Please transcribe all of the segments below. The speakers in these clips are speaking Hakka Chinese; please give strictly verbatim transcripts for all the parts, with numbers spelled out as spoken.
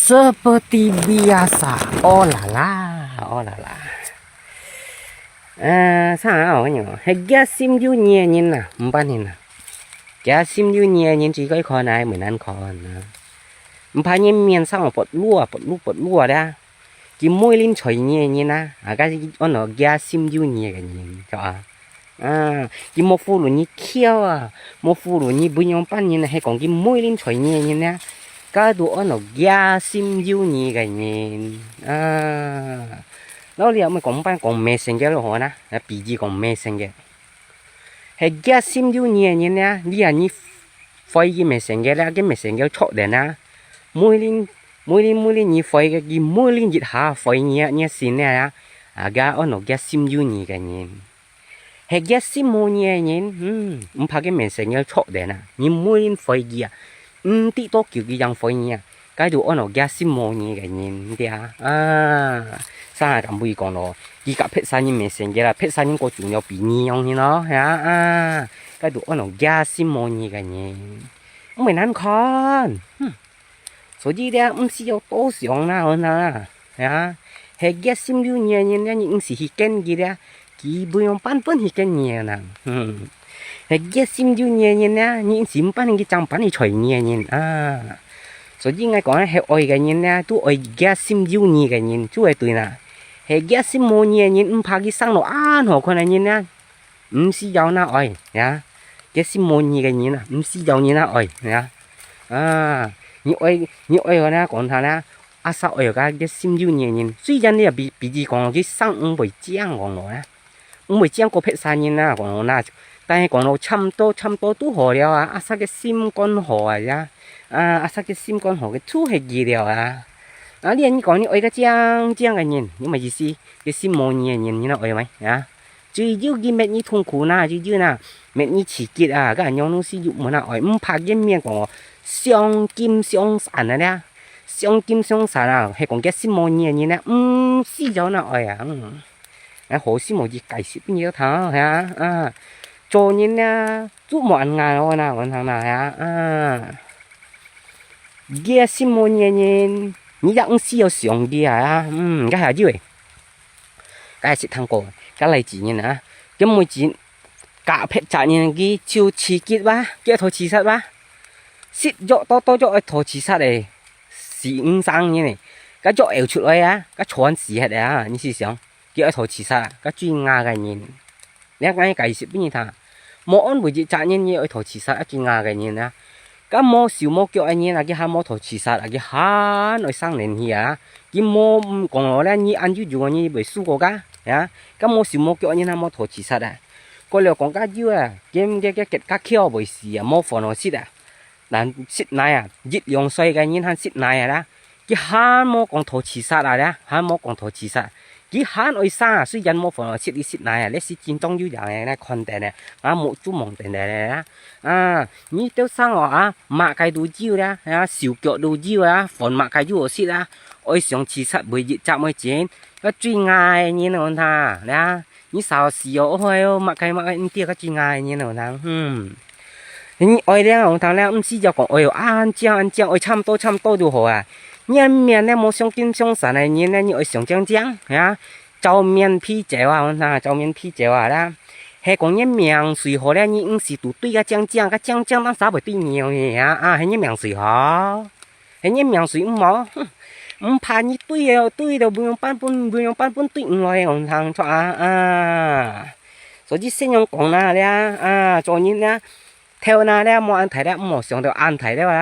Seperti biasa. Oh là là, oh là là. 呃，啥啊？我跟你講，係熱心有義个人啊，毋辦法啊。熱心有義个人最該看啊，毋難看啊。毋怕人面上哦，發怒啊，發怒，發怒啊啦。佢無人睬你个人啊，啊，該係安到熱心有義个人，著啊？ 啊，佢無顧慮你噭啊，無顧慮你分樣般人啊，係講佢無人睬你个人啊，該都安到熱心有義个人啊。老李啊，毋係講毋辦講Messenger咯，好啊，啊，比喻講Messenger。係熱心有義个人啊，你啊，你回佢Messenger啦，佢Messenger著電啊，無人，無人，無人你回个，佢無人一下回你啊，你个信啊，啊，該安到熱心有義个人。 係熱心無義个人，嗯，毋怕佢Messenger著電啊，你無人回佢啊，毋知多久佢正回你啊，該都安到熱心無義个人，對啊，啊，啥敢會講咯，佢甲別儕人Messenger啦，別儕人過重要比你樣人咯，係啊，啊，該都安到熱心無義个人，毋會難看，哼。 所以咧，毋使愛多想啦，好啦，啊，係熱心有義个人咧，你毋使去見佢咧，佢會用辦法去見你个啦，嗯，係熱心有義个人咧，你毋使毋辦法去正辦法去睬你个人啊。所以𠊎講啊，係愛个人咧，都愛熱心有義个人，就會對啦。係熱心無義个人，毋怕佢生到恁好看个人咧， 毋需要拿愛，呀，佢係無義个人啊，毋需要你拿愛，呀。啊，你愛，你愛个呢，講他呢，阿啥愛个，佢係有義个人。雖然你也比，比喻講，佢生毋會靚講咯呢，毋會靚過別儕人啊，講咯呢，但係講咯，差毋多，差毋多都好了啊，阿啥个心肝好啊，呀，啊，阿啥个心肝好，佢就係佢了啊。啊，你，你講你愛个靚靚个人，你麼意思？佢係無義个人，你拿愛咩？呀？ 最有佢搣你痛苦哪，最有哪，搣你刺激啊，該恁樣東西又無哪愛，毋怕見面講哦，相敬相殺啊咧，相敬相殺啊，係講佢係無義个人呢，毋需要拿愛啊，嗯，啊，好心無意解釋分你聽，係啊，啊，做人呢，做無恁樣哦，那，我聽啦，係啊，啊，佢係無義个人，你也毋需要想佢啊，嗯，該還有誒。 該係聽過，該例子呢啊，佢每日甲別隻人佢就刺激哇，佢愛討自殺哇，食藥多多藥愛討自殺誒，死五生人誒，該藥嘔出來啊，該喘死忒啊，你試想，佢愛討自殺啊，該最牙个人。 你看𠊎解釋分你聽，無安慰一隻人，你愛討自殺啊，最牙个人啊。該無手無腳个人啊，佢還無討自殺啊，佢還愛生輪去啊。佢無講咯咧，你恁有有个人會輸過佢，呀。該無手無腳个人還無討自殺啊。過了講該有啊，佢，佢，佢，佢，佢橋會死啊，無飯好食啊。 人食奶啊，一兩歲个人還食奶啊啦，佢還無講討自殺啊啦，還無講討自殺。佢還愛生啊，雖然無飯好食，佢食奶啊，這係真當有影个，看等呢，啊，目珠望等等呢啦。啊，你兜生哦啊，麼个都有啦，啊，手腳都有啦，飯麼个都好食啦，愛想自殺每一隻每一隻，該最牙个人哦，他啦。 你少死哦，哎喲，麼个麼个，毋知該最牙个人哦，人，嗯。你愛了，我聽了，毋使就講，哎喲，恁靚恁靚，愛差毋多差毋多就好啊。你个面呢，無相敬相殺个人呢，你愛相靚靚，呀，照面批照啊，我聽，照面批照啊啦。係講你命水好了，你毋使都對个靚靚，个靚靚當時會對你哦，呀，啊，係你命水好。 係你命水毋好，哼，毋怕你對个，對个，無樣辦法，無樣辦法對毋來个，人通著啊，啊。所以先用講啦，這啊，做人啊，頭那這無恁大這，毋好想到恁大這啦，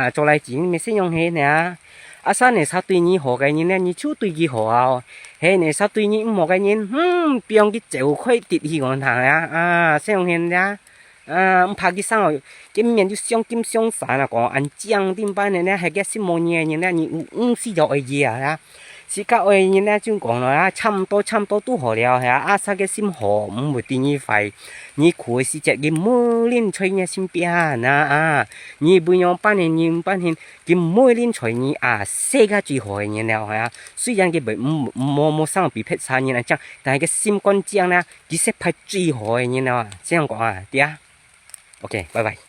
啊，做來錢，咪先用係呢啊。啊，生呢，啥對你好个人呢，你就對佢好啊。係呢，啥對你毋好个人，哼，放佢走開，跌去人通啊，啊，先用係呢啊。 啊，毋怕佢生哦，見面就相敬相殺啊，講恁靚，頂擺呢，係佢係無義个人呢，你有，毋使就愛佢啊，係啊。自家愛个人呢，就講咯啊，差毋多，差毋多都好了，係啊，啊，煞个心好，毋會對你壞。你苦个時節，佢無人在你身邊啊，啊，你無樣般个，你無般个，佢無人在你啊，世界最好个人了，係啊。雖然佢無，無，無，無生比別儕人啊，靚，但係佢心肝靚呢， 佢係排最好个人啊，這樣講啊，對啊。OK，拜拜。